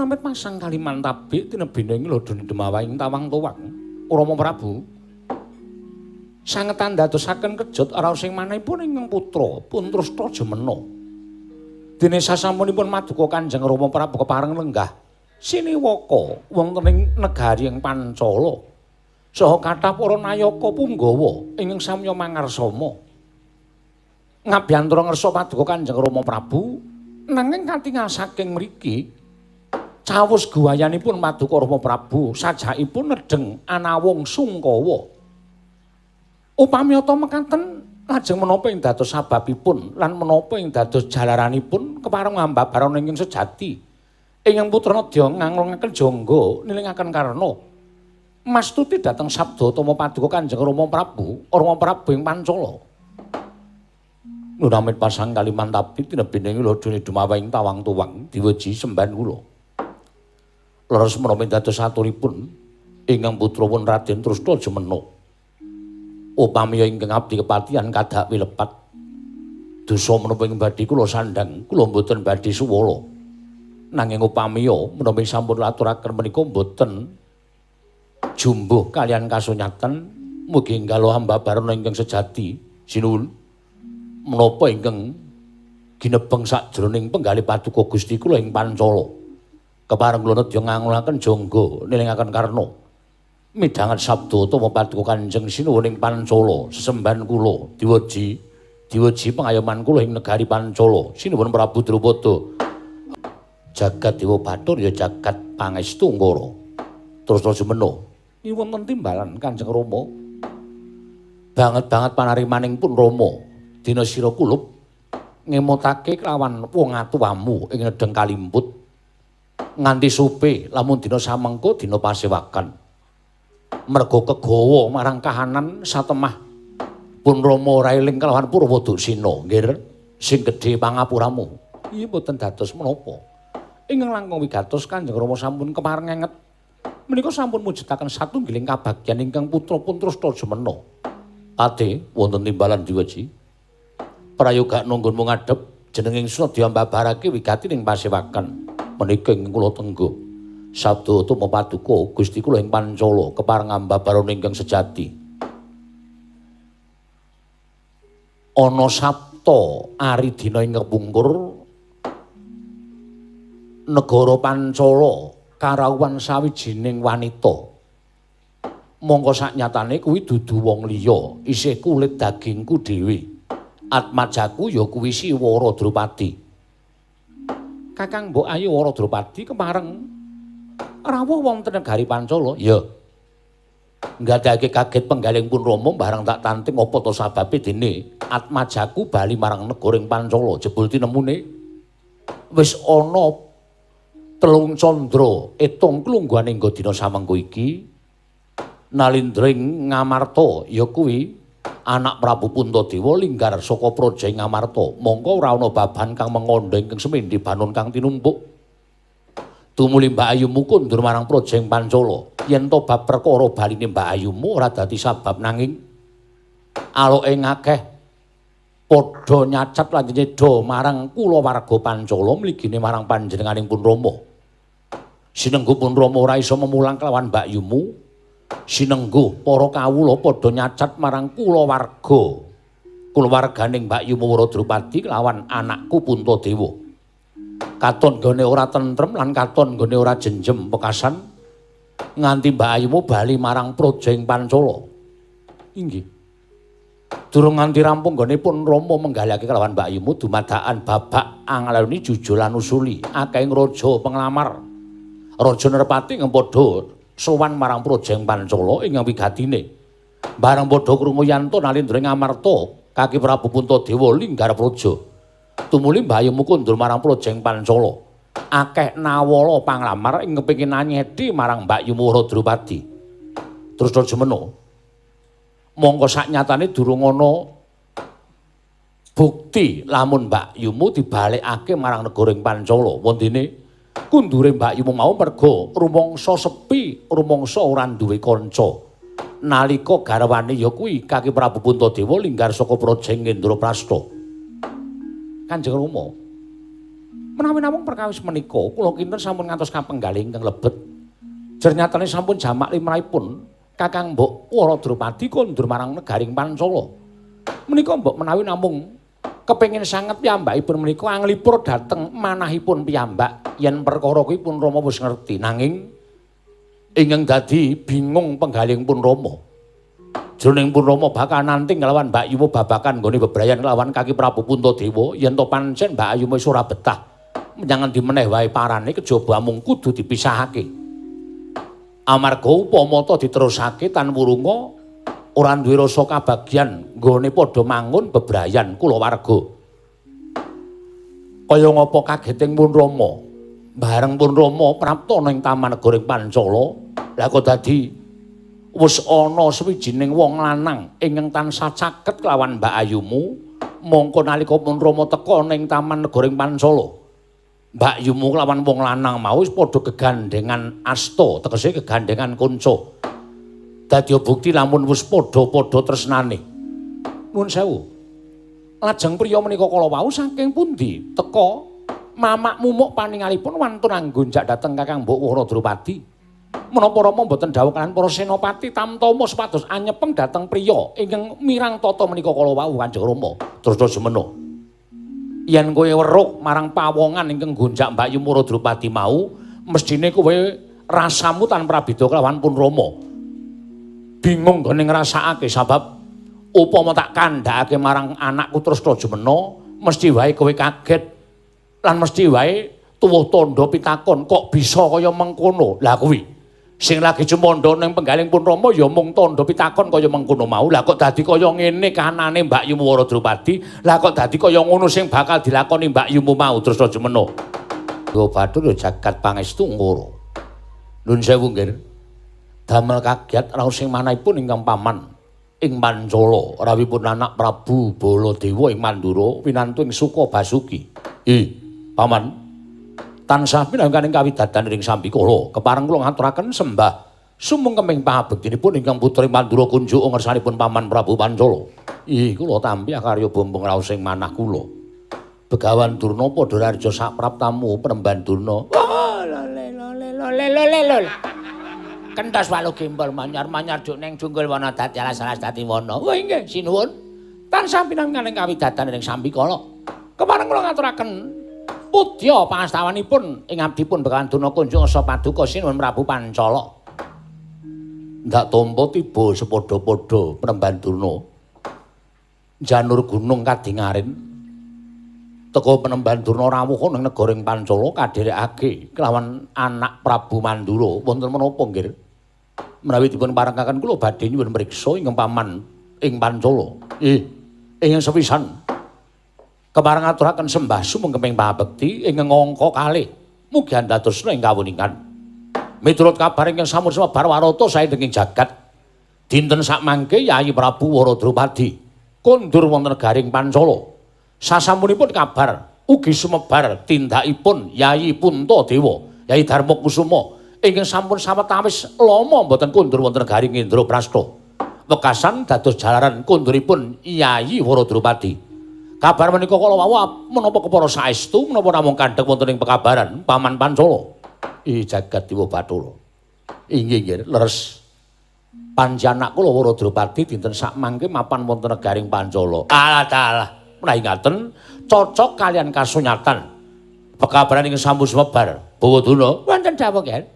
Namit pasang kalimantabik tinebina ing lodone Demawaing Tawang Tuwang. Rama Prabu sanget andadosaken kejut raos ing manahipun ingkang putra pun Trusna Jemena. Dene sasampunipun maduka Kanjeng Rama Prabu kepareng lenggah siniwaka wonten ing negari ing Pancala. Saha kathah para nayaka punggawa ingkang samya mangarsama. Ngabiyantara ngersa paduka Kanjeng Rama Prabu nanging katingal saking mriki cawus guwayanipun paduka Rama Prabu sajakipun nedheng anawung sungkawa. Upami ata mekaten lajeng menapa ing dados sababipun lan menapa ing dados jalaranipun kepareng ambabaran ingkang sejati ingkang putra nedya nganglungaken jangga nilingaken karna mastuti dhateng sabda utama paduka Kanjeng Rama Prabu, Rama Prabu ing Pancala. Nunamit pasang kalimantabi tinebine lodone Dumawaing Tawang Tuwang diweji semban kula. Leres menapa dados aturipun ingkang putra pun Raden Trusna Jemena. Upami ingkang abdi kepatihan kadak wilepat. Dosa menapa ing badhe kula sandhang, kula mboten badhe suwala. Nanging upamiya menapa sampun laturaken menika mboten jumbuh kalian kasunyatan, mugi enggalo ambabarana ingkang sejati. Sinuwun. Menapa ingkang ginebeng sakjroning penggalih paduka Gusti kula ing Pancala. Kepareng kula nedya ngangulaken jangga nilingaken karna. Midhanget sabda utawa paduka Kanjeng Sinuwun ing Pancala, sesembahan kula diweji, diweji pengayoman kula ing negari Pancala. Sinuwun Prabu Drupada. Jagat Dewa Bathara ya jagat pangestu Ngara. Terus Jemena wonten timbalan Kanjeng Rama. Banget-banget panarimaning pun Rama. Dina sira kulup ngemotake kelawan wong atuwamu ing nedheng kalimput nganti supe lamun dina samengko dina pasewakan. Merga kegawa marang kahanan satemah pun Rama ora eling kelawan Purwa Duksina nggir sing gedhe pangapuramu. Iya mboten dados menapa. Ingkang langkung wigatos Kanjeng Rama sampun kepareng ngenget menika sampun mujudaken satunggiling kabagyan ingkang putra pun Trusna Jemena. Ade wonten timbalan diweji. Prayoga nunggunmu ngadhep jeneng ingsun diambabarake wigati ning pasewakan menika ing kula tenggo sabda utama paduka Gusti kula ing Pancala kepareng ambabarana ingkang sejati. Ana sabta ari dina ing kepungkur negara Pancala karawuhan sawijining wanita. Mongko saknyatane kuwi dudu wong liya, isih kulit dagingku dhewe. Atmajaku ya kuwi Siwara Drupadi. Kakang Mbok Ayu Wara Drupadi kepareng rawuh wonten negari Pancala. Ya. Nggadhake kaget penggaling pun Rama barang tak tanting apa to sababe dene atmajaku bali marang negara ing Pancala jebul tinemune wis ana telung candra etung klungguhane nggo dina samengko iki nalindra ing Ngamarta ya kuwi anak Prabu Puntadewa linggar saka praja ing Ngamarta. Mongko ora ana baban kang mengandha ingkang semendhi banon kang tinumpuk. Tumuli Mbak Ayumu kundur marang praja ing Pancala. Yen to bab perkara baline Mbak Ayumu ora dadi sabab nanging aloke ngakeh padha nyacat lan nyedha marang kulawarga Pancala mligine marang panjenenganing pun Rama. Sinengguh pun Rama ora iso memulang kelawan Mbak Ayumu. Sinengguh para kawula padha nyacat marang kulawarga kulawarganing Mbak Yumu Wara Drupadi kelawan anakku Puntadewa. Katon gone ora tentrem lan katon gone ora jenjem pekasan nganti Mbak Ayumu bali marang praja ing Pancala. Inggih. Durung nganti rampung gone pun Rama menggalihake kelawan Mbak Ayumu dumadakan babak angaloni jujul lan usuli akehing raja penglamar. Raja Nerpati ingkang padha sowan marang praja ing Pancala ingkang wigatine. Bareng padha krungu yanto nalindra ing Ngamarta, kaki Prabu Puntadewa linggar praja. Tumuli Mbak Ayumu kundur marang praja ing Pancala. Akeh nawala panglamar ing kepengin anyedi marang Mbak Yumu Wara Drupadi. Terus Jemena. Mongko saknyatane durung ana bukti lamun Mbak Yumu dibalekake marang negara ing Pancala. Wondene kundure Mbak Yumu mau merga rumangsa sepi, rumangsa ora duwe kanca. Nalika garwane ya kuwi kaki Prabu Puntadewa linggar saka praja ing Indraprasta. Kanjeng Rama. Menawi namung perkawis menika kula kinten sampun ngantos kapenggalih ingkang lebet. Jernyatane sampun jamak limrahipun Kakang Mbok Wara Drupadi kondur marang negaring Pancala. Menika mbok menawi namung kepengin sanget piyambakipun menika anglipur dhateng manahipun piyambak yen perkara kuwi pun Rama wis ngerti, nanging ingkang dadi bingung penggalihipun pun Rama. Jroning pun Rama bakal nanting kelawan Mbak Yumu babakan nggone bebrayan kelawan kaki Prabu Puntadewa yen to pancen Mbak Ayumu wis ora betah menyang endi meneh wae parane kejaba amung kudu dipisahake. Amarga upama ta diterusake tan wurunga ora duwe rasa kabagyan nggone padha mangun bebrayan kulawarga. Kaya ngapa kageting pun Rama bareng pun Rama prapta ning taman negara ing Pancala, lha kok dadi wis ana sawijining wong lanang ingkang tansah caket kelawan Mbak Ayumu. Mongko nalika pun Rama teka ning taman negara ing Pancala, Mbak Yumu kelawan wong lanang mau wis padha gegandengan asta, tegese gegandengan kanca. Dadi bukti lamun wis padha-padha tresnane. Nuwun sewu. Lajeng priya menika kala wau saking pundi teka mamak mumuk paningalipun wantun anggonjak dhateng Kakang Mbok Wara Drupadi. Menapa Rama mboten dawuh kaliyan para senopati tamtama supados anyepeng dhateng priya ingkang mirang tata menika kala wau Kanjeng Rama. Terus semena. Yen kowe weruh marang pawongan ingkang gonjak Mbak Yu Wara Drupadi mau, mesthine kowe rasamu tan prabeda kelawan pun Rama. Bingung nggone ngrasakake sabab upama tak kandhakake marang anakku Tresna Jumena, mesti wae kowe kaget lan mesti wae tuwuh tandha pitakon kok bisa kaya mengkono. Lah kuwi sing lagi cumandha ning penggaling pun Rama ya mung tandha pitakon kaya mengkono mau. Lah kok dadi kaya ngene kahanane Mbak Yumu Wara Drupadi, lah kok dadi kaya ngono sing bakal dilakoni Mbak Yumu mau Tresna Jumena. Yo bathara jagat pangestu ngoro. Nuwun sewu nggih. Damel kaget raos sing manahipun ingkang paman ing Pancala rawuhipun anak Prabu Baladewa ing Mandura winantu ing Suka Basuki. Paman tansah minangkaning kawidadan ring sambikala kepareng kula ngaturaken sembah sumengkeming pangabektinipun ingkang putri Mandura kunjuk ngersanipun paman Prabu Pancala. Kula tampi akarya bombong raos ing manah kula. Begawan Durna padha rarja sapraptamu Penemban Durna. Oh, lole lole lole lole lole. Kentos walu gembol manyar-manyar juk ning junggul wana dadi alas-alas dadi wana. Oh inggih sinuwun. Tansah pinanganing kawidadan ing sambikala. Kepareng kula ngaturaken pudya pangastawanipun ing abdipun Begawan Durna kunjuk ngasa paduka sinuwun Prabu Pancala. Ndak tampa tiba sepadha-padha Penemban Durna. Janur gunung kadingaren. Teka Penemban Durna rawuh ning negara ing Pancala kadherekake kelawan anak Prabu Mandura. Wonten menapa nggih? Menawi dipun parengaken kula badhe nyuwun mriksa ingkang paman ing Pancala. Ingkang sepisan kepareng ngaturaken sembah sumengkeming pangabekti ingkang angka kalih. Mugi andadosna ing kawuningan. Miturut kabar ingkang sampun sumebar warata saindenging jagat, dinten sakmangke Yayi Prabu Wara Drupadi kondur wonten negaring Pancala. Sasampunipun kabar ugi sumebar tindakipun Yayi Puntadewa, Yayi Darmakusuma ingkang sampun sawetawis lama mboten kondur wonten negaring Indraprasta. Wekasan dados jalaran konduripun Yayi Wara Drupadi. Kabar menika kala wau menapa kepara saestu menapa namung kandhek wonten ing pekabaran Paman Pancala. Jagat Dewa Bathara. Inggih nggih leres. Panjanak kula Wara Drupadi dinten sakmangke mapan wonten negaring Pancala. Alah dalah. Menawi ngaten cocok kalian kasunyatan. Pekabaran ingkang sampun sumebar. Bawa Durna wonten dawuh nggih.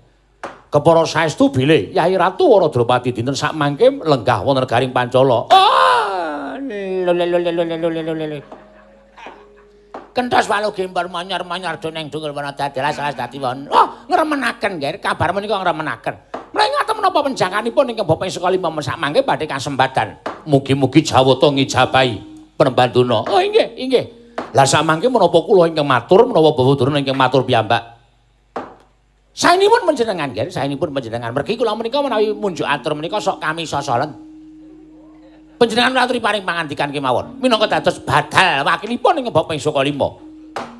Kepara saestu bilih Yayi Ratu Wara Drupadi dinten sakmangke lenggah wonten negaring Pancala. Oh, lole lole lole lole lole. Kentos walu gembor manyar-manyar do ning junggul wana dadi alas-alas dadi wana. Oh, ngremenaken nggih, kabar menika ngremenaken. Menawi ngaten menapa penjangkanipun ingkang Bapak Saka Lima sakmangke badhe kasembadan. Mugi-mugi Jawata ngijabahi Penemban Durna. Oh inggih, inggih. Lah sakmangke menapa kula ingkang matur menapa Bapak Durna ingkang matur piyambak? Saenipun panjenengan nggih, saenipun panjenengan. Mergi kula menika menawi munjuk atur menika sok kami sosolen. Panjenengan aturi paring pangandikan kemawon. Minangka dados badal wakilipun ing Bapak Saka Lima.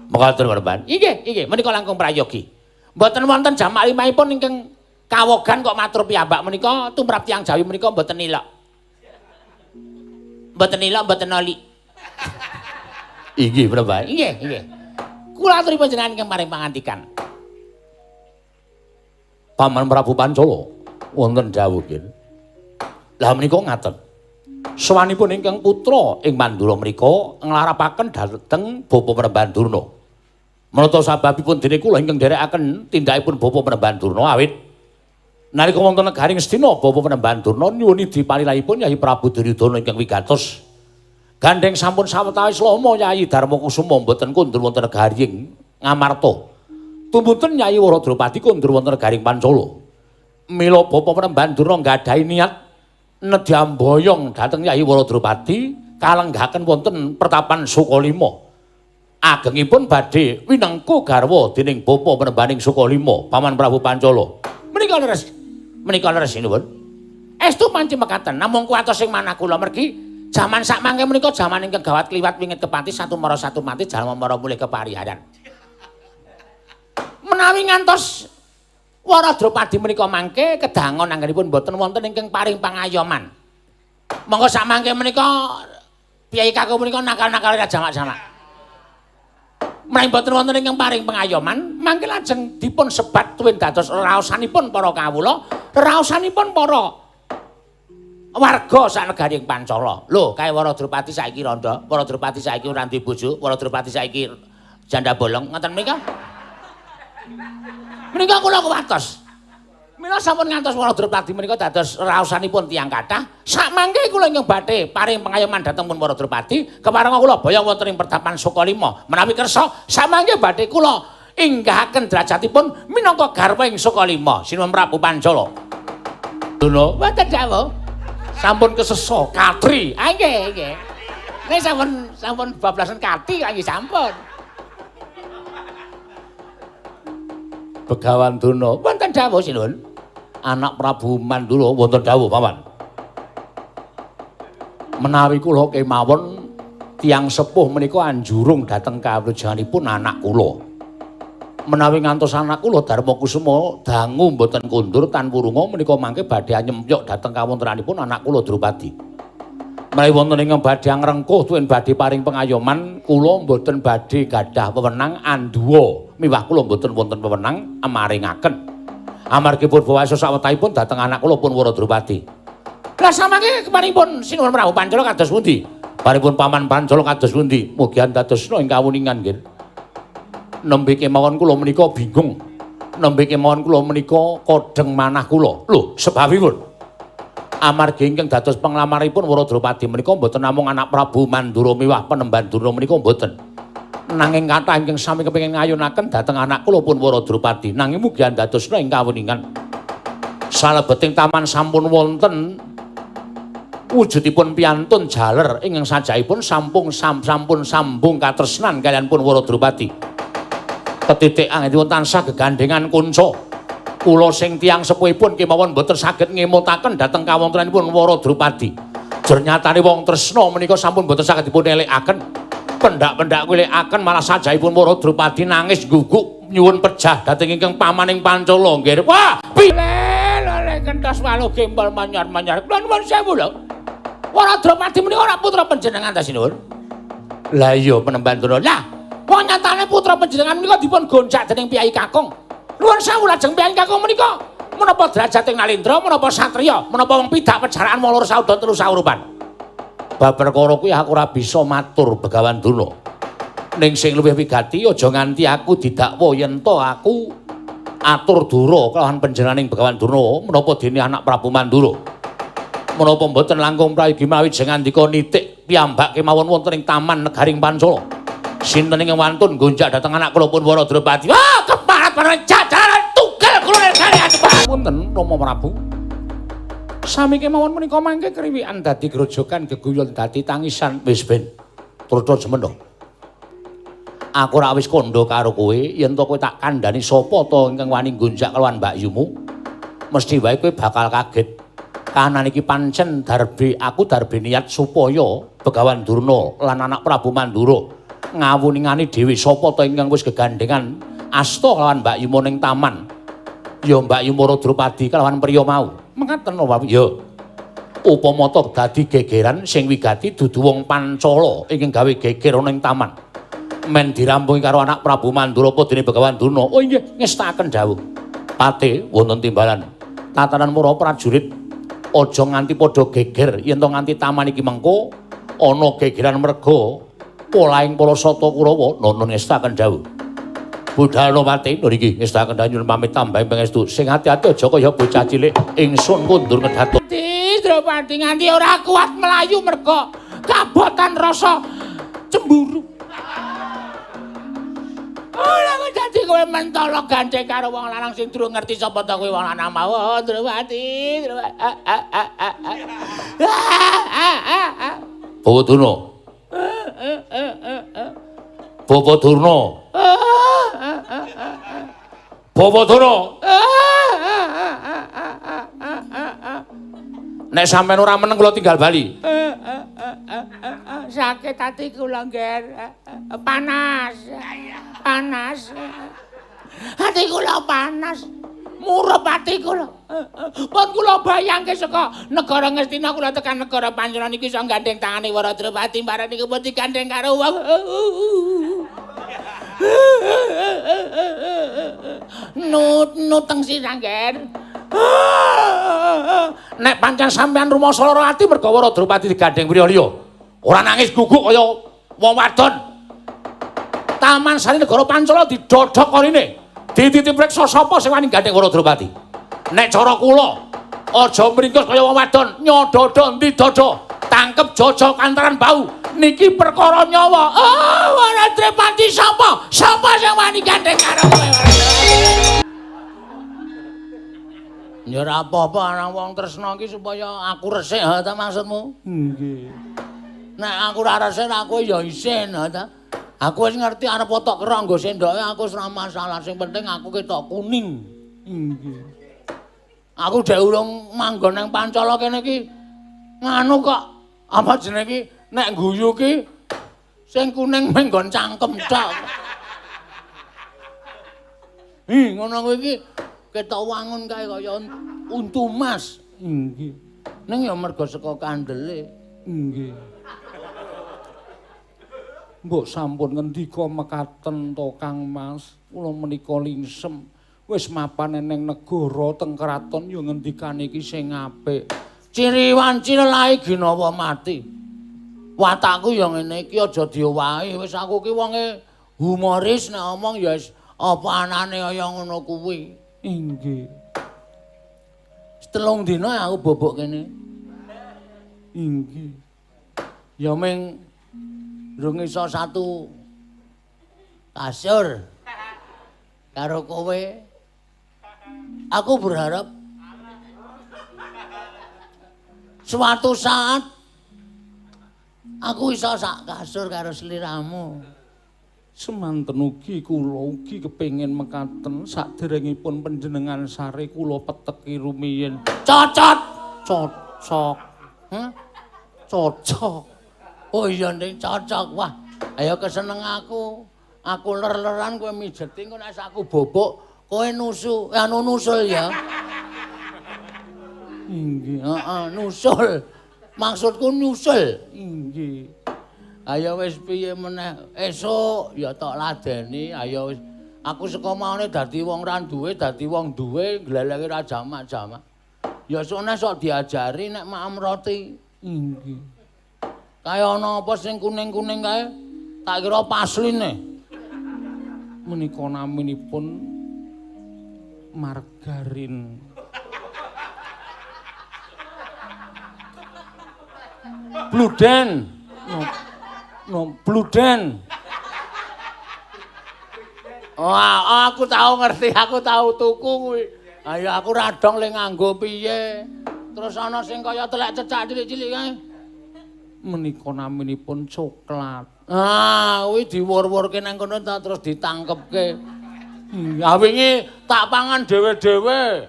Mekaten Penemban. Inggih, inggih, menika langkung prayogi. Mboten wonten jamak limahipun ingkang kawogan kok matur piyambak menika tumrap tiyang Jawi menika mboten ilok. Mboten ilok, mboten oli. Inggih, Penemban. Inggih, inggih. Kula aturi panjenengan ingkang paring pangandikan. Paman Prabu Pancala wonten dawuh nggih. Lah menika ngaten. Sowanipun ingkang putra ing Mandura menika nglarapaken dhateng Bapa Panembahan Durna. Menata sababipun dene kula ingkang nderekaken tindakipun Bapa Panembahan Durna awit nalika wonten negaring Astina Bapa Panembahan Durna nyuwun dipalilahipun Yayi Prabu Duryudana ingkang wigatos. Gandheng sampun sawetawis lama Yayi Darmakusuma mboten kundur wonten negaring Ngamarta. Tumunten Yayi Wara Drupadi kundur wonten negaring Pancala. Mila Bapa Panembahan Durna nggadahi niat nedhi amboyong dhateng Yayi Wara Drupadi kalenggahaken wonten pertapan Sukalima. Agengipun badhe winengku garwa dening Bapa Panembahaning Sukalima, Paman Prabu Pancala. Menika leres. Menika leres sinuwun. Estu panci mekaten namung kuwatos sing manah kula mergi jaman sakmangke menika jaman ingkang gawat kliwat wingit kepati satu mara satu mati jalma mara mulih kepariharan. Menawi ngantos Wara Drupadi menika mangke kedangon anggenipun boten wonten ingkang paring pangayoman. Monggo sakmangke menika piyai kakung menika nakal-nakal jamak-jamak. Menawi boten wonten ingkang paring pangayoman, mangke lajeng dipun sebat tuwin dados raosanipun para kawula, raosanipun para warga sak negaring Pancala. Lho, kae Wara Drupadi saiki rondo, Wara Drupadi saiki ora duwe bojo, Wara Drupadi saiki janda bolong, ngoten menika. Menika kula kuwatos. Mila sampun ngantos Wara Drupadi menika dados raosanipun tiyang kathah. Sakmangke kula ingkang badhe paring pangayoman dhateng pun Wara Drupadi, keparenga kula boyong wonten ing pertapan Sukalima. Menawi kersa, sakmangke badhe kula inggahaken derajatipun minangka garwa ing Sukalima. Sinuwun Prabu Pancala. Durna, wonten dawuh. Sampun kesesa katri. Ah nggih, nggih. Nek sampun bablasan kati kok nggih sampun. Begawan Durna, wonten dawuh sinuwun. Anak Prabu Mandura wonten dawuh paman. Menawi kula kemawon tiyang sepuh menika anjurung dhateng kawrujanipun anak kula. Menawi ngantos anak kula Darmakusuma dangu mboten kundur tan wurunga menika mangke badhe anyempyok dhateng kawontenanipun anak kula Drupadi. Menawi wonten ingkang badhe angrengkuh tuwin badhe paring pengayoman, kula mboten badhe gadah wewenang anduwa miwah kula mboten wonten wewenang amaringaken. Amargi purbawasa sawetahipun dhateng anak kula pun Wara Drupadi. Lah samangke keparipun Sinuwun Prabu Pancala kados pundi? Paripun Paman Pancala kados pundi? Mugi andadosna ing kawuningan nggih. Nembe kemawon kula menika bingung. Nembe kemawon kula menika kodheng manah kula. Lho, sebabipun amargi ingkang dados panglamaripun Wara Drupadi menika mboten namung anak Prabu Mandura miwah Panembahan Durna menika mboten. Nanging kathah ingkang sami kepengin ngayunaken dhateng anak kula pun Wara Drupadi. Nanging mugi andadosna ing kawuningan. Salebeting taman sampun wonten wujudipun piantun jaler ingkang sajaipun sampun sambung katresnan kaliyan pun Wara Drupadi. Ketitik anggenipun tansah gegandhengan kunca. Kula sing tiyang sepuhipun kemawon mboten saged ngemutaken dhateng kawontenanipun Wara Drupadi. Jernyatane wong tresna menika sampun mboten saged dipun elekaken. Pendak-pendak kuwilekaken malah sajaipun Wara Drupadi nangis guguk nyuwun pejah dhateng ingkang pamaning Pancala nggih. Wah, lele kentos walu gembol manyar-manyar. Kula nuwun sewu lho. Wara Drupadi menika ora putra panjenengan ta sinuwun? Lah iya Panembahan Durna. Lah, wong nyatane putra panjenengan menika dipun goncak dening piyai kakung. Nuwun sewu lajeng piyai kakung menika menapa derajating Nalindra, menapa satriya, menapa wong pidak pejaraan wong loro saudon telu saurupan. Bab perkara kuwi aku ora bisa matur Begawan Durna. Ning sing luwih wigati aja nganti aku didakwa yen to aku atur dura kelawan panjenenganing Begawan Durna menapa dene anak Prabu Mandura. Menapa mboten langkung prayogi mawi jeng ngandika nitik piyambak kemawon wonten ing taman negaring Pancala. Sinten ingkang wantun gonjak dhateng anak kula pun Wara Drupadi. Wah, keparat para jajaran tugel kula negari adepan. Wonten Rama Prabu. Sami kemawon menika mangke kriwikan dadi grojogan geguyon dadi tangisan wis ben. Trotro jemeno. Aku ora wis kandha karo kowe yen to kowe tak kandhani sapa to ingkang wani nggonjak kelawan mbakyumu. Mesti wae kowe bakal kaget. Kahanan iki pancen darbe aku darbe niat supaya Begawan Durna lan anak Prabu Mandura ngawuningani dhewe sapa to ingkang wis gegandhengan asta kelawan mbakyumu ning taman. Ya mbakyu Wara Drupadi kelawan priya mau. Mekaten lho, ya. Upama to dadi gegeran sing wigati dudu wong Pancala ingkang gawe geger ana ing taman. Men dirampungi karo anak Prabu Mandura apa dene Begawan Durna. Oh inggih, ngestakaken dawuh. Pate wonten timbalan. Tatanan para prajurit aja nganti padha geger yen to nganti taman iki mengko ana gegeran merga polahing para sata Kurawa. Nuwun ngestakaken dawuh. Budalna Pate niki ngestakaken dawuh nyuwun pamit tambahi pangestu. Sing ati-ati aja kaya bocah cilik, ingsun kundur ngedhato. Drupadi nganti ora kuat mlayu merga kabotan rasa cemburu. Ora kok dadi kowe mentolo gandeng karo wong lanang sing durung ngerti sapa ta kowe wong lanang mau. Oh, Drupadi, Drupadi. Bawa Durna. Bawa Durna. Bawa Durna. Nek sampean ora meneng kula tinggal bali. Sakit ati kula, Ngger. Panas. Panas. Ati kula panas. Murup ati kula. Pun kula bayangke saka negara Ngastina kula tekan negara Pancana niki iso gandeng tangane Wara Drupadi bareng niku pun digandeng karo wong. Nut teng sirah, Ngger. Nek pancen sampean rumangsa lara ati merga Wara Drupadi digandeng priya liya, ora nangis guguk kaya wong wadon. Taman Sari Negara Pancala didodhok korine. Dititip preksa sapa sing wani gandeng Wara Drupadi. Nek cara kula aja mringkus kaya wong wadon, nyododho endi dodo, tangkep jojo kantaran bau. Niki perkara nyawa. Oh, Wara Drupadi sapa? Sapa sing wani gandeng karo kowe? Ya ora apa-apa ana wong tresna iki supaya aku resik ha ta maksudmu? Nggih. Nek aku ora resik aku ya isin ha ta. Aku wis ngerti arep potok kerok nggo sendoke aku wis ora masalah, sing penting aku ketok kuning. Nggih. Aku dhek urung manggon nang Pancala kene iki nganu kok apa jenenge iki nek guyu ki sing kuning menggon cangkem tok. Hi ngono kuwi iki ketok wangun kae kaya untu mas. Nggih. Ning ya merga saka kandele. Nggih. Mbok sampun ngendika mekaten to Kang Mas, kula menika lingsem. Wis mapan eneng negara teng kraton ya ngendikane iki sing apik. Ciri wanci lelahe ginawa mati. Watakku ya ngene iki aja diowahi. Wis aku ki wonge humoris nek omong ya wis apa anane kaya ngono kuwi. Inggih. 3 dina aku bobok kene. Inggih. Ya ming rung iso satu kasur karo kowe. Aku berharap suatu saat aku iso sak kasur karo sliramu. Semanten ugi kula ugi kepengin mekaten saderengipun panjenengan sare kula peteki rumiyin. Cocot, cocok. Hah? Cocok. Oh iya ning cocok. Wah, ayo keseneng aku. Aku ler-leran kowe mijeti engko nek aku bobok kowe nusu, anu nusul ya. Inggih, heeh, nusul. Maksudku nyusul. Inggih. Ayo wis piye meneh esuk ya tok ladeni, ayo wis. Aku saka maune dadi wong ra duwe, dadi wong duwe glelenge ra jamak-jamak. Ya sone sok diajari nek maem roti. Inggih. Kaya ana apa sing kuning-kuning kae? Tak kira pasline. Menika naminipun margarin. Bluden. No, no, bluden. Wah, aku tau ngerti, aku tau tuku kuwi. Ayo aku radong le nganggo piye. Terus ana sing kaya telek cecak cilik-cilik kae. Menika naminipun coklat. Ah, kuwi diwur-wurke nang kono ta terus ditangkepke. Ya wingi tak pangan dhewe-dhewe.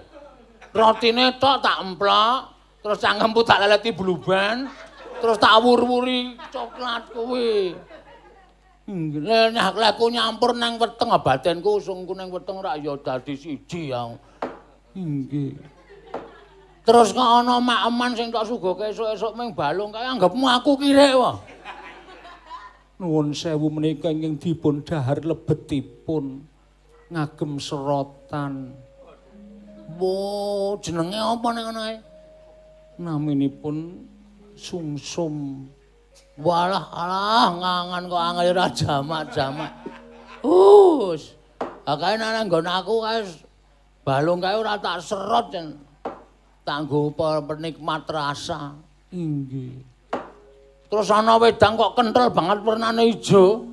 Rotine tok tak emplok, terus cangkemku tak leleti bluban, terus tak wur-wuri coklat kuwi. Nggih, nek aku nyampur nang weteng batinku usungku nang weteng rak ya dadi siji ya. Nggih. Terus kok ana maeman sing tak suguhke esuk-esuk ming balung kae anggepmu aku kirek wae. Nuwun sewu menika ingkang dipun dhahar lebetipun ngagem serotan. Wo, jenenge apa ning ngono kae? Naminipun sungsum. Walah alah ngangan kok angel ora jamak-jamak. Hus. Kae nang nggon aku kae balung kae ora tak serot yen tanggo penikmat rasa. Inggih. Terus ana wedang kok kenthel banget wernane ijo.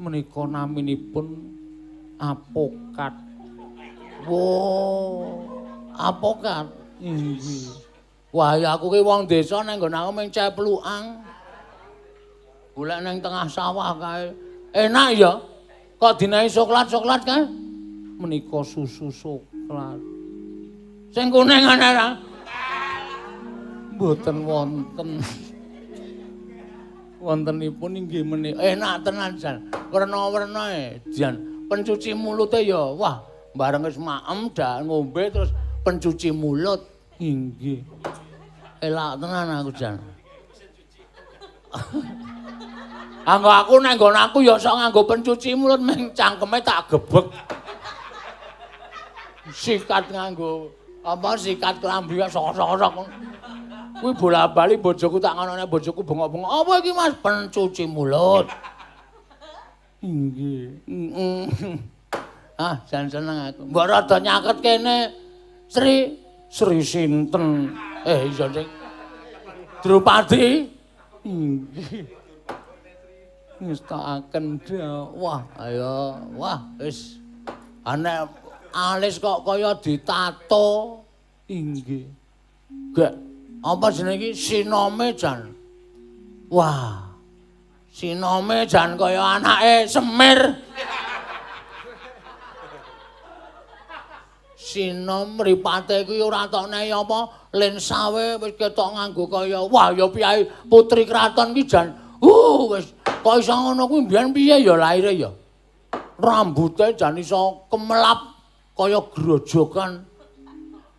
Menika naminipun apokat. Wo, apokat. Inggih. Wah, ya aku ki wong desa nang nggon aku mung ceplukan. Golek nang tengah sawah kae. Enak ya. Kok dinahi soklat-soklat kae? Menika susu soklat. Sing kuning ana ra? Mboten wonten. Wontenipun inggih menika enak tenan jan. Werna-werna e jan. Pencuci mulute ya wah, bareng wis maem dak ngombe terus pencuci mulut. Inggih. Elak tenan aku jan. Anggo aku nang nggon aku ya sok nganggo pencuci mulut meng cangkeme tak gebek. Sikat nganggo apa sikat klambi sok-sok-sok. Kuwi bola-bali bojoku tak ngonone bojoku bengok-bengok. Apa iki Mas? Pencuci mulut. Inggih. Ah, jan seneng aku. Mbok rada nyaket kene. Sri, Sri sinten? Iya sing Drupadi. Inggih. Ngestakaken wah, ayo, wah wis. Ana alis kok kaya ditato. Inggih. Gek apa jenenge iki sinome jan. Wah. Sinome jan kaya anake Semir. Sinom mripate kuwi ora tok nehi apa lensawe wis ketok nganggo kaya wah ya piyai putri kraton ki jan. Wis kok iso ngono kuwi mbiyen piye ya laire ya. Rambute jan iso kemelap kaya grojokan.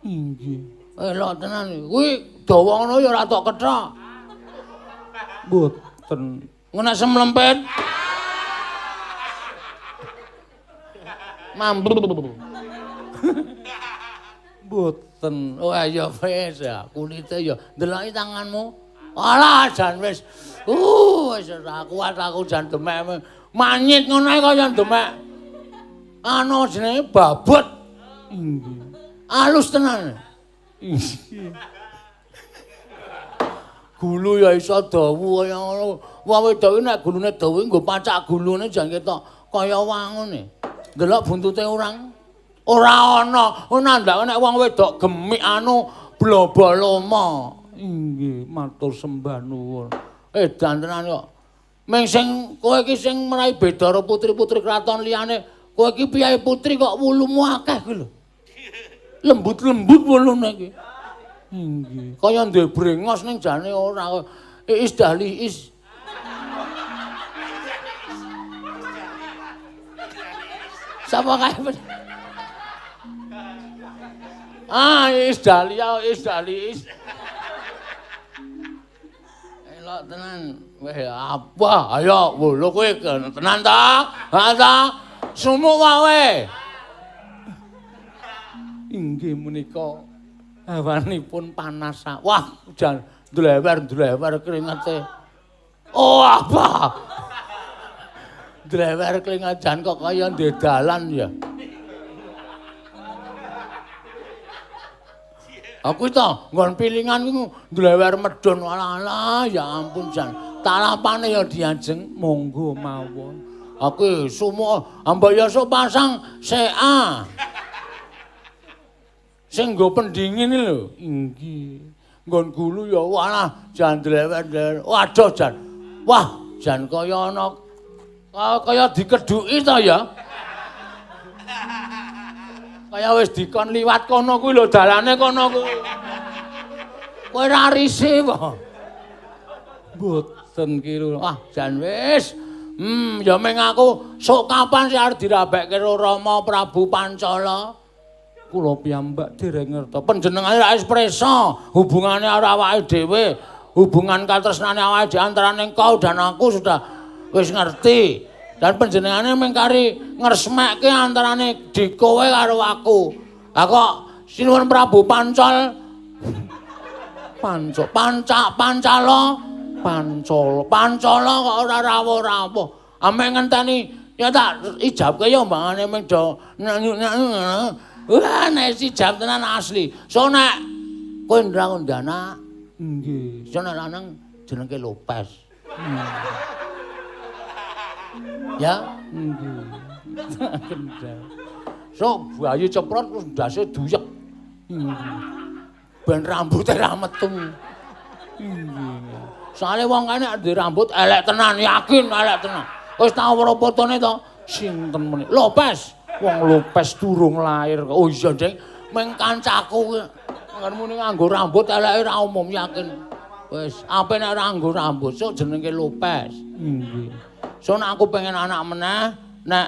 Inggih. Elok tenan kuwi dawa ngono ya ora tok kethok. Mboten. Ngono semlempet. Mambu. Mboten. Oh ya wis ya, kulite ya ndeloki tanganmu. Alah jan wis. Wis ora kuat aku jan demek. Manyit ngono ae kaya demek. Anu jenenge babut. Inggih. Alus tenan. Inggih. Gulu ya iso dawa kaya ngono. Wong wedok iki nek gulune dawa nggo pacak gulune jan ketok kaya wangune. Ndelok buntute orang. Ora ana. Nandake nek wong wedok gemik anu bloboloma. Inggih, matur sembah nuwun. Edan tenan kok. Ming sing kowe iki sing merai beda karo putri-putri kraton liyane, kowe iki piyayi putri kok wulumu akeh kuwi lho. Lembut-lembut wulune iki. Inggih. Kaya duwe brengos ning jane ora. Is dahli is. Sapa kae? Ah, is dahlia, is dahli is. Elok tenan. Weh, apa? Ayo, wulu kowe tenan ta? Ha ta? Sumuk wae. Inggih menika hawanipun panas. Wah, jan dlewer-dlewer kringete. Oh, apa? Dlewer kringet jan kok kaya ndek dalan ya. Aku ta nggon pilingan ku ndlewer medhun alah ya ampun jan. Talapane ya diajeng monggo mawon. Aku sumuk ambok ya sok pasang CA. Sing nggo pendingin lho. Inggih. Nggon gulu ya walah jan dlewer-dlewer. Waduh jan. Wah, jan kaya ana kaya dikedhuki ta ya. Kaya wis dikon liwat kono kuwi lho dalane kono kuwi. Kowe ora rise apa? Mboten ki lho. Wah, jan wis. Ya meng aku sok kapan sih arep dirabekke karo Rama Prabu Pancala? Kula piyambak dereng ngertos. Panjenengane ra wis prisa hubungane karo awake dhewe. Hubungan katresnane awake dhewe antarane kau dan aku sudah wis ngerti. Dan panjenengane mung kari ngresmekke antarane di kowe karo aku. Lah kok Sinuwun Prabu Pancal Panco Panca Pancala Pancala Pancala kok ora rawuh-rawuh. Ame ngenteni ya tak ijabke ya mbangane mung do wah nek ijab tenan asli. So nek kowe ndang anak nggih. So nek lanang jenenge Lopez. Ya nggih. So bayi ceprot terus ndase duyek. Ben rambute ra metu. Nggih. Soale wong kene nek duwe rambut elek tenan, yakin elek tenan. Wis tau weruh fotone to? Sinten meneh? Lopez. Wong Lopez durung lahir. Oh iya, Ding. Meng kancaku kuwi muni nganggo rambut eleke ra umum yakin. Wis, ape nek ora nganggo rambut sok jenenge Lopez. Nggih. So nek aku pengen anak meneh, nek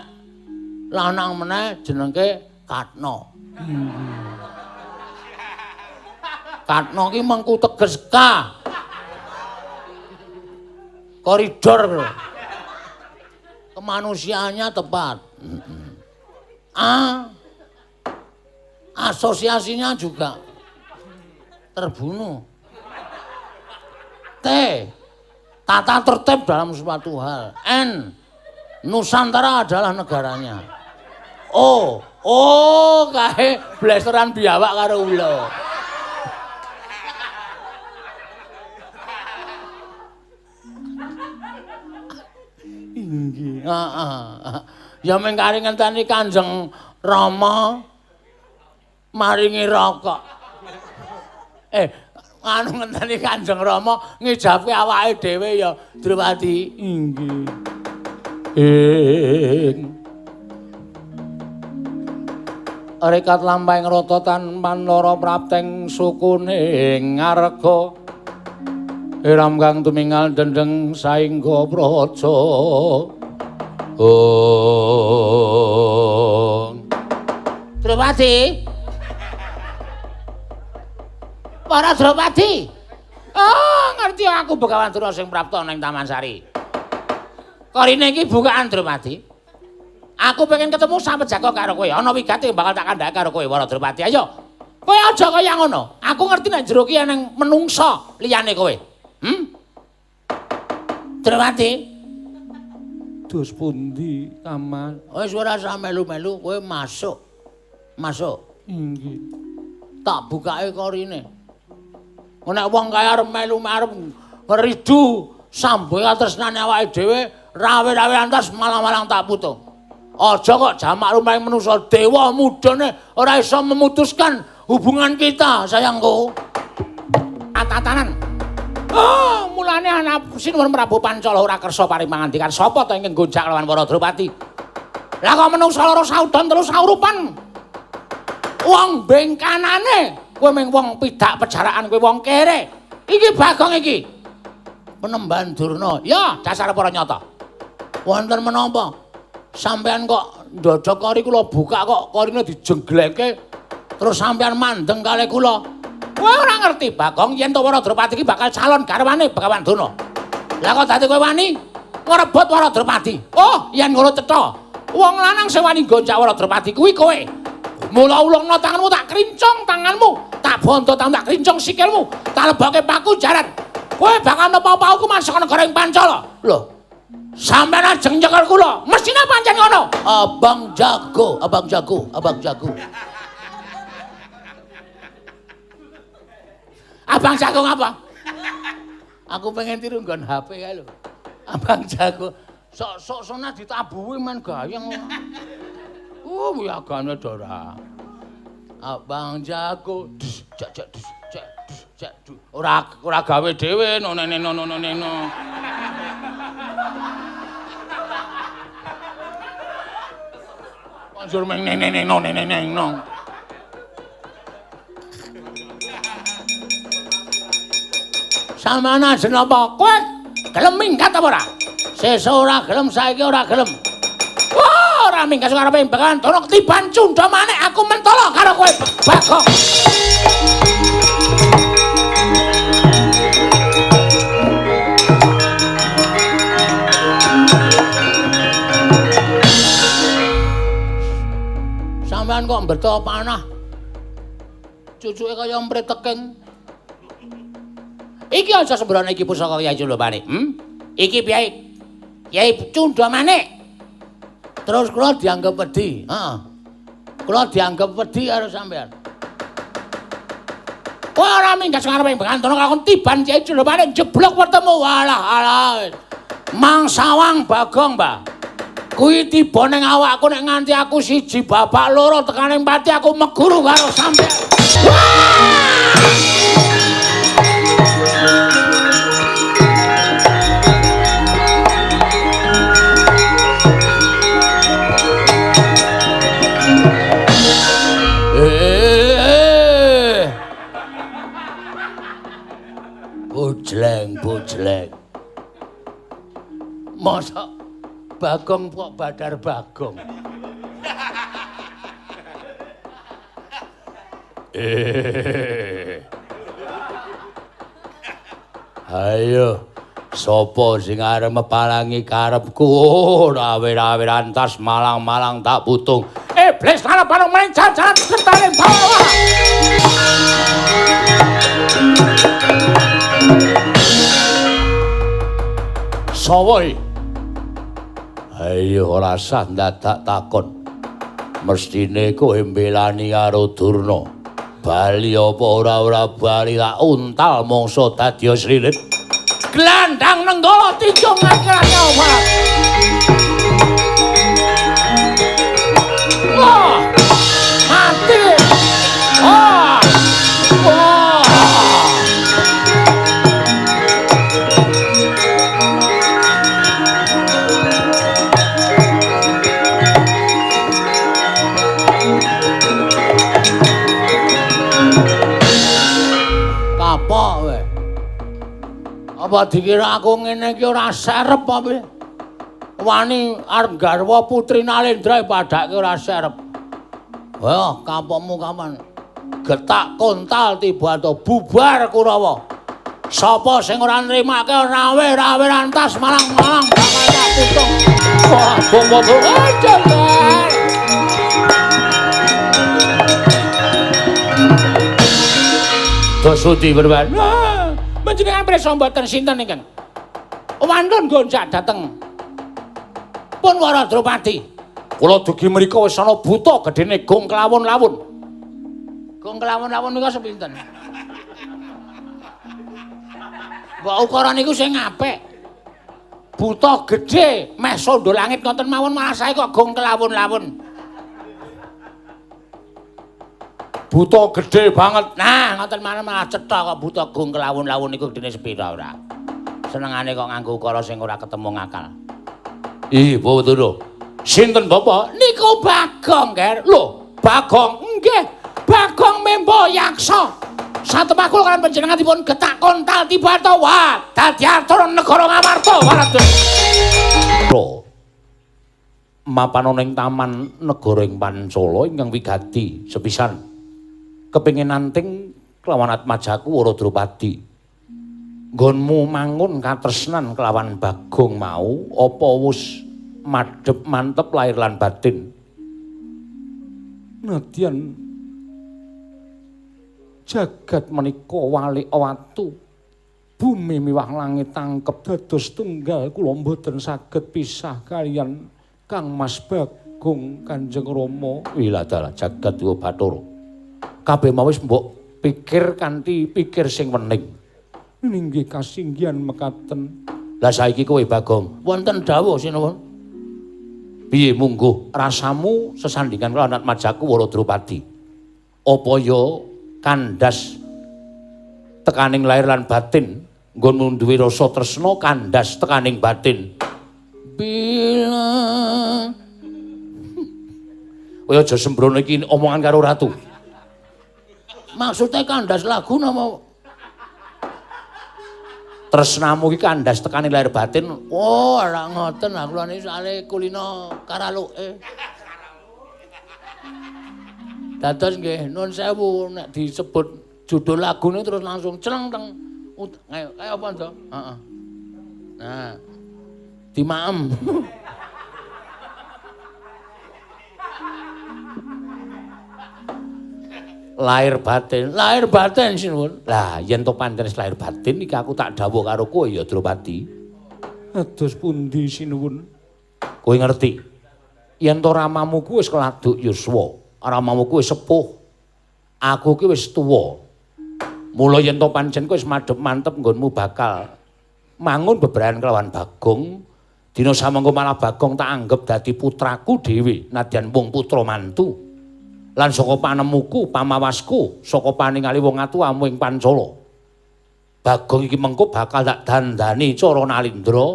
lanang meneh jenenge Katno. Katno ki mengku teges K. Koridor lho. Kemanusiaannya tepat. A. Asosiasinya juga terbunuh. T. Tata tertib dalam suatu hal. N. Nusantara adalah negaranya. O. O kae blasteran biawak karo ula. Inggih. Heeh. Ya mung kari ngenteni Kanjeng Rama maringi rokok. Anu ngenteni Kanjeng Rama ngijabke awake dhewe ya Drupadi. Inggih. Ing rekat lampahing rata tan panara prapteng sukune ngarga iram kang tumingal dendeng saengga praja. Ong Drupadi. Para Drupadi. Oh, ngerti aku Begawan Durna sing prapta ning Taman Sari. Korine iki bukaan Drupadi. Aku pengen ketemu sampeyan karo kowe. Ana wigati bakal tak kandhake karo kowe Wara Drupadi. Ayo. Kowe aja kaya ngono. Aku ngerti nek jero ki eneng menungsa liyane kowe. Drupadi. Dos pundi, Kaman? Wis ora usah melu-melu, kowe masuk. Masuk. Inggih. Tak bukake korine. Nek wong kaya arep melu arep ngridu samboya tresnane awake dhewe, rawe-rawe antas malang-malang tak putu. Aja kok jamak rumahing manusa dewa mudane ora iso memutuskan hubungan kita, sayangku. Atatanan. Oh, mulane anak Sinuwun Prabu Pancala ora kersa paring pangandikan sapa to ingkang gonjak lawan para Drupadi. Lah kok menungsa loro saudon telu saurupan. Wong bengkanane kowe mung wong pidak pejaraan kowe wong kere. Iki Bagong iki. Penemban Durna. Ya, dasar para nyata. Wonten menapa? Sampeyan kok ndodhok kori kula buka kok korine dijenglengke terus sampeyan mandeng kalih kula. Kowe ora ngerti Bagong yen to Wara Drupadi iki bakal calon garwane Begawan Durna. Lah kok dadi kowe wani ngrebut Wara Drupadi? Oh, yen ngono cetha. Wong lanang sing wani gonjak Wara Drupadi kuwi kowe. Mula ulungna tanganmu tak krincong tanganmu, tak bonto tanganmu tak krincong sikilmu, tak lebokke paku jaran. Kowe bakal nampa hukuman saka negara ing Pancala. Lho. Sampeyan ajeng nyekel kula, mesthine pancen ngono. Abang jago, abang jago, abang jago. Abang jago ngapa? Aku pengen tiru nggon HP kae lho. Abang jago. Sok-sok sona ditabuhi men gayeng. Wiyagane Dora. Abang jago, dus cek cek dus cek dus cek du. Ora ora gawe dhewe no ne no no no no. Banjur meng ne ne no ne ne no. Samana jeneng apa? Kowe gelem minggat apa ora? Sesuk ora gelem, saiki ora gelem. Wah, ora minggat karepe Begawan Durna ketiban cundha manik aku mentolo karo kowe Bagong. mbeto panah. Cucuke kaya mreteking. Iki aja sembrono iki pusaka Kyai Cundamane. Iki piye? Kyai Cundamane. Terus kula dianggep wedi. Heeh. Kula dianggep wedi karo sampean. Kowe ora minggat ngarepe Bengantana kakon tiban Kyai Cundamane jeblok wertemu. Walah alah. Mangsawang Bagong, Mbah. Kuwi tiba ning awakku nek nganti aku siji babak loro tekane pati aku meguru karo sampean. Bujleng, bujleng. Mosok Bagong kok Badar Bagong. Ayo, sapa sing arep mepalangi karepku? Rawe-rawe rantas malang-malang tak putung. Iblis arep bareng main jajan sertane bawa. Sawoe. Ayo ora sah ndadak takon. Mestine kowe mbelani karo Durna. Bali apa ora-ora bali tak untal mangsa dadi srilit. Glandang nenggala tinjung akirane apa? Wah! Mati! Ah! Wah! Kapok kowe. Apa dikira aku ngene iki ora serep apa piye? Wani arep garwa putri Nalendra padake ora serep. Wah, kapokmu kapan? Getak kontal tiba to bubar Kurawa. Sapa sing ora nrimake rawe-rawe rantas malang-malang bakal tak putung. Wah, bom-bom aja. Dasuti berban. Panjenengan prisa mboten sinten ingkang wantun gonjak dhateng pun Wara Drupadi. Kula dugi mriku wis ana buta gedene gong klawon-lawon. Gong klawon-lawon nika sepinten? Mbok ukara niku sing apik. Buta gedhe meh sondo langit ngoten mawon malah sae kok gong klawon-lawon. Buta gedhe banget. Nah, ngoten mawon malah cetha kok buta gong klawon-lawon niku gedene sepira ora. Senengane kok nganggo ukara sing ora ketemu ngakal. Ih, Bapak. Sinten Bapak? Niku Bagong, Ger. Lho, Bagong? Nggih. Bagong Membo Yaksa. Satemah kula kaliyan panjenengan dipun getak kontal tiba to. Wah, dadi atur negara Ngamarta. Waduh. Mapan ana ing taman negara ing Pancala ingkang wigati sepisan. Kepengin nanting kelawan atmajaku Wara Drupadi. Nggonmu mangun katresnan kelawan Bagong mau apa wus madhep mantep lahir lan batin. Nadyan jagat menika walik watu, bumi miwah langit tangkep dados tunggal, kula mboten saged pisah kaliyan Kang Mas Bagong Kanjeng Rama. Wiladalah jagat dewa Bathara. Kabeh mau wis mbok pikir kanthi pikir sing wening. Inggih kasinggihan mekaten. Lah saiki kowe Bagong, wonten dawuh sinuwun. Piye mungguh rasamu sesandingan karo atmajaku Wara Drupadi? Apa ya kandhas tekaning lahir lan batin, nggonmu duwe rasa tresna kandhas tekaning batin. Bila kowe aja sembrono iki omongan karo ratu. Maksudnya kandhas lagu napa? Tresnamu iki kandhas tekane lahir batin. Oh, ora ngoten aku lha niki soalé kulino karaluke. Dados nggih nuwun sewu nek disebut judul lagune terus langsung celeng teng kaya apa to? Heeh. Nah. Dimaem. Lahir batin, lahir batin sinuwun. Lah yen to pancen lahir batin iki aku tak dawuh karo kowe ya Drupadi. Ados pundi sinuwun? Kowe ngerti? Yen to ramamu ku wis keladuk yuswa, ramamu ku wis sepuh. Aku ki wis tuwa. Mula yen to pancen kowe wis madhep mantep nggonmu bakal mangun bebrayan kelawan Bagong. Dina samangka malah Bagong tak anggep dadi putraku dhewe, nadyan wong putra mantu. Lan saka panemuku, pamawasku, saka paningali wong atuwamu ing Pancala. Bagong iki mengko bakal tak dandani cara nalindra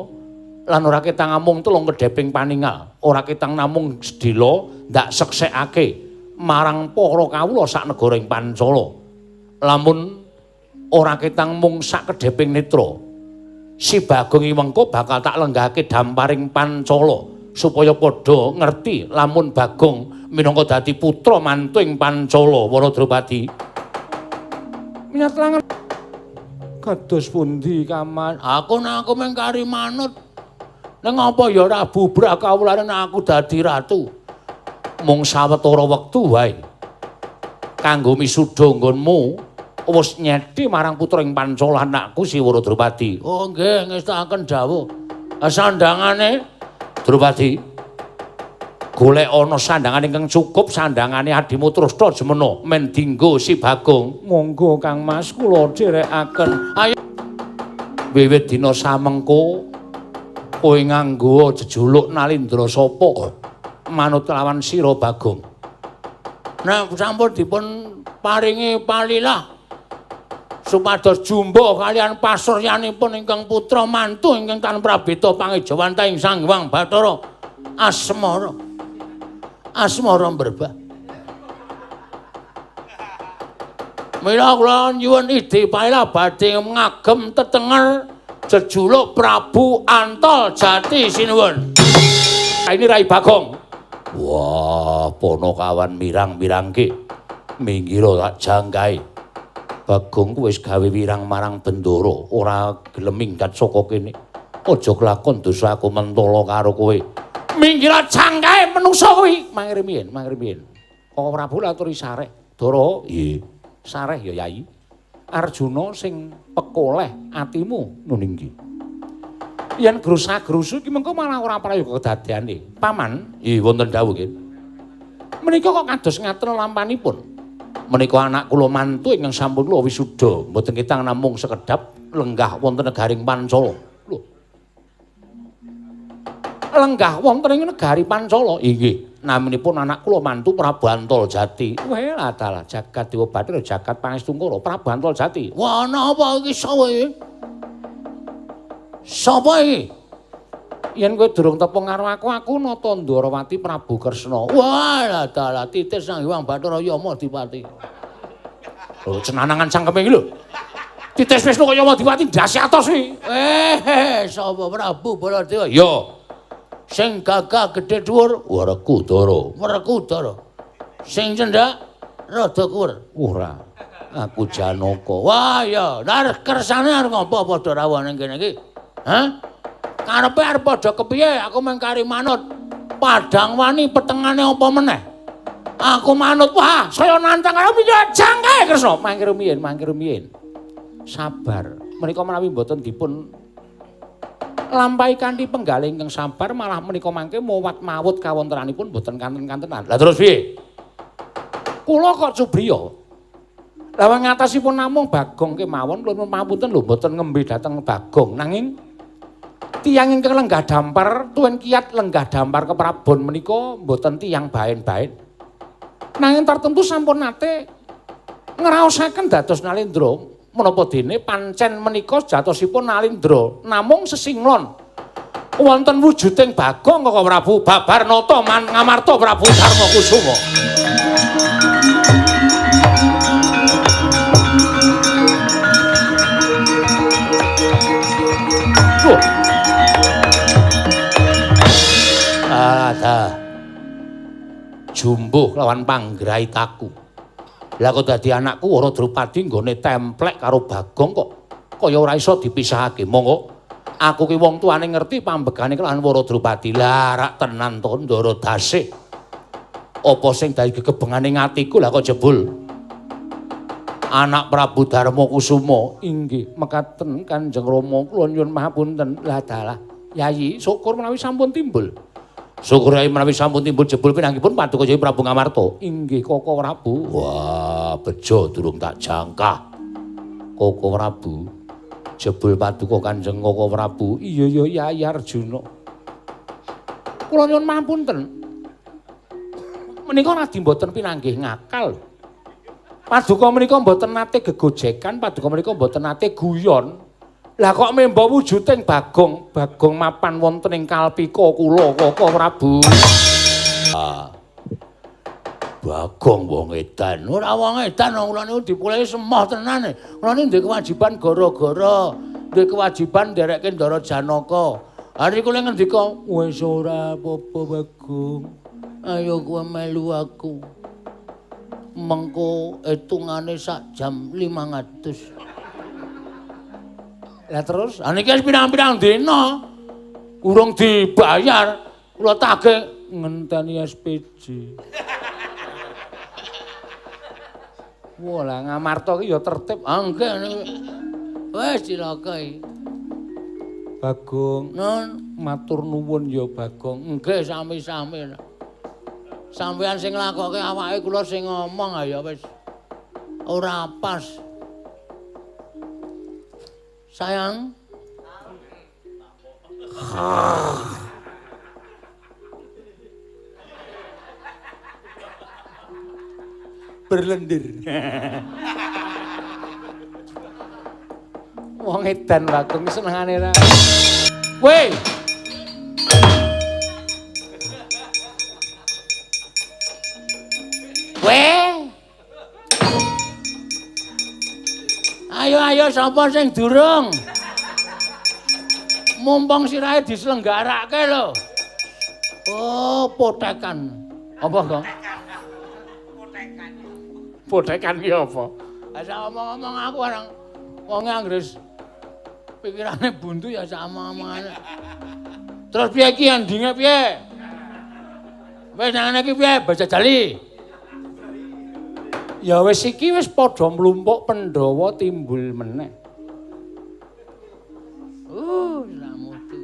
lan ora ketang amung telung kedheping paningal, ora ketang namung sedhela ndak seksekake marang para kawula sak negara ing Pancala. Lamun ora ketang mung sak kedheping netra, si Bagong iki mengko bakal tak lenggahake damparing Pancala supaya padha ngerti lamun Bagong minangka dadi putra mantu ing Pancala. Wara Drupadi. Minat langan kados pundi Kaman? Aku nek aku mung kari manut. Ning apa ya ora bubrah kawulane nek aku dadi ratu. Mung sawetara wektu wae. Kanggo misuda nggonmu wis nyedhi marang putra ing Pancala anakku si Wara Drupadi. Oh nggih, ngestakaken dawuh. Sandangane Drupadi, golek ana sandangan ingkang cukup, sandangane adimu Trusna jemena men dinggo si Bagong. Monggo Kang Mas kula dherekaken. Ayo. Wiwit dina samengko kowe nganggo jejuluk Nalindra sapa manut lawan sira Bagong. Nek sampun dipun paringi palilah supados jumbo kalian pasuryanipun ingkang putra mantu ingkang tan prabeta pangejawantah ing Sang Hyang Bathara Asmara. Asmara mberbah. Mila kula nyuwun idhi palilah badhe ngagem tetenger jejuluk Prabu Antol Jati sinuwun. Ini Rai Bagong. Wah, ponokawan mirang-mirangke. Minggiro tak jangkai. Bagong ku wis gawe wirang marang Bendara, ora gelem minggat saka kene. Aja kelakon dosa aku mentala karo kowe. Minggiro jangkae menungsa kuwi. Mangir miyin, mangir miyin. Koko Prabu laturi sareh. Dara, nggih. Sareh ya Yai. Arjuna sing pekoleh atimu nun inggih. Yen grusa-grusu iki mengko malah ora prayoga kedadeane. Paman, nggih wonten dawuh nggih. Menika kok kados ngaten lampanipun. Menika anak kula mantu ingkang sampun kula wisuda, mboten ketang namung sekedhap lenggah wonten negaring Pancala. Lho. Lenggah wonten ing negari Pancala? Inggih. Naminipun anak kula mantu Prabu Antol Jati. Weh dalah jagat Dewa Bathara jagat Pangestungkara Prabu Antol Jati. Wah, ana apa iki sapa iki? Sapa iki? Yen kowe durung tepung karo aku, aku Nata Ndorowati Prabu Kresna. Wah, dalah titis Sang Hyang Bathara Yama Dipati. Lho, cenanangan cangkeme iki lho. Titis Wisnu kaya Yama Dipati ndase atos kuwi. Sapa Prabu Baladewa? Ya. Sing gagah gedhe dhuwur, Werkudara. Werkudara. Sing cendhak rada kuwer. Ora. Aku Janaka. Wah, ya, lah kersane arep ngopo padha rawuh ning kene iki? Hah? Karepe arep padha kepiye? Aku mung kari manut. Padang wani petengane apa meneh? Aku manut. Wah, saya nantang karo piye jangkae Kresna. Mangke rumiyin, mangke rumiyin. Sabar. Menika menawi mboten dipun lampahi kanthi penggalih ingkang sabar malah menika mangke mowat mawut kawontenanipun mboten kanten-kantenan. Lah terus piye? Kula kok cubriya. Lah ngatasipun namung Bagong kemawon kula pamunten lho mboten ngembe dhateng Bagong nanging tiyang ingkang lenggah dampar tuwin kiat lenggah dampar keprabon menika mboten tiyang baen-baen. Nanging tertentu sampun nate ngraosaken dados Nalindra. Menapa dene pancen menika sejatosipun Nalindra namung sesinglon wonten wujuding Bagong Koko Prabu babar nata man Ngamarta Prabu Darma Kusuma. Ada jumbuh lawan panggraitaku. Lah kok dadi anakku Wara Drupadi nggone templek karo Bagong kok kaya ora iso dipisahake. Monggo aku ki wong tuane ngerti pambegane kelawan Wara Drupadi. Lah rak tenan to Ndara Dasih. Apa sing dadi gegebengane atiku lah kok jebul Anak Prabu Darma Kusuma. Inggih, mekaten Kanjeng Rama, kula nyuwun mahapunten. Lah dalah, Yayi, syukur menawi sampun timbul. Syukur Yayi menawi sampun timbul jebul pinanggihipun Paduka Yayi Prabu Ngamarta. Inggih, Koko Prabu. Wah, bejo durung tak jangkah. Koko Prabu. Jebul paduka Kanjeng Koko Prabu. Iya ya Yayi Arjuna. Kula nyuwun mahapunten. Menika radi mboten pinanggih ngakal. Paduka menika mboten nate gegojekan, paduka menika mboten nate guyon. Lah kok memba wujuding Bagong, Bagong mapan wonten ing kalpika kula Koko Prabu. Bagong wong edan. Ora wong edan, wong kula niku dipulehi semoh tenan. Kula niku ndek kewajiban gara-gara, ndek kewajiban nderekke Ndara Janaka. Hari kula ngendika, wis ora apa-apa Bagong. Ayo kowe melu aku. Mengko hitungane sak jam 500. Lah terus, ha niki wis pirang-pirang dina urung dibayar. Kula tagih ngenteni SPJ. Wah, lah Ngamarta ki ya tertib. Ah nggih niku. Wis cilaka iki. Bagong, nun matur nuwun ya Bagong. Nggih sami-sami. Sampeyan sing nglakoke awake kula sing ngomong ya wis ora pas. Sayang. Berlendir. Wong edan Bagong senengane ra. Weh. Weh. Ayo ayo sapa sing durung? Mumpung sirahe diselenggarake lho. Oh, potekan. Apa, Gong? Potekan ki apa? Ha sak omong-omong aku orang wong anggere pikirane buntu ya sak omong-omongane. Terus piye iki endinge piye? Wis nang ngene iki piye bajajali? Ya wis iki wis padha mlumpuk Pandhawa timbul meneh. Lamutu.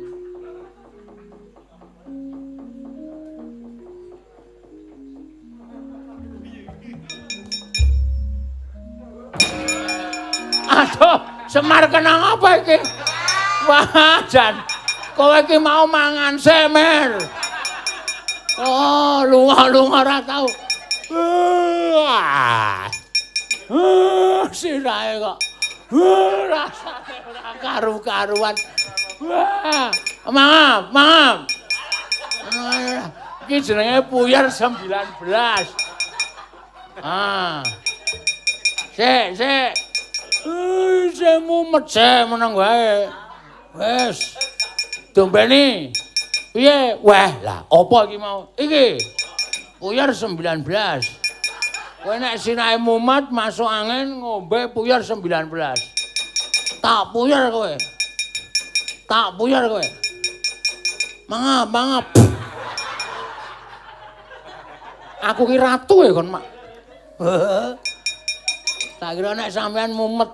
Aduh, Semar kenang apa iki? Wah, jan. Kowe iki mau mangan semer. Oh, lunga-lunga ora tau. Sirahe kok. Rasane ora karu-karuan. Wah, maaf, maaf. Iki jenenge puyer 19. Ah. Sik, sik. Sing mumet sik meneng wae. Wis. Dombeni. Piye? Wah, lah apa iki mau? Iki. Puyer 19. Kowe nek sirahe mumet masuk angin ngombe puyer 19. Tak puyer kowe. Tak puyer kowe. Mangap, mangap. Aku ki ratu ya kon, Mak. Tak kira nek sampean mumet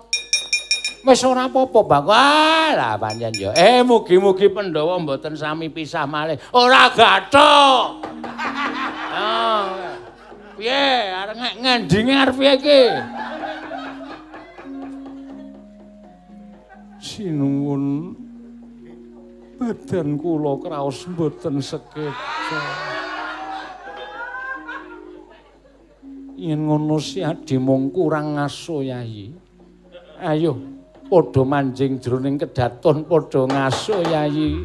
wis ora apa-apa, Bang. Wah, lah pancen ya. Mugi-mugi Pandhawa mboten sami pisah malih. Ora gathuk. Oh. Piye arep ngendinge arep piye iki? Sinuwun badan kula kraos mboten sekeca. Yen ngono si adi mung kurang ngaso Yayi. Ayo padha manjing jroning kedaton padha ngaso Yayi.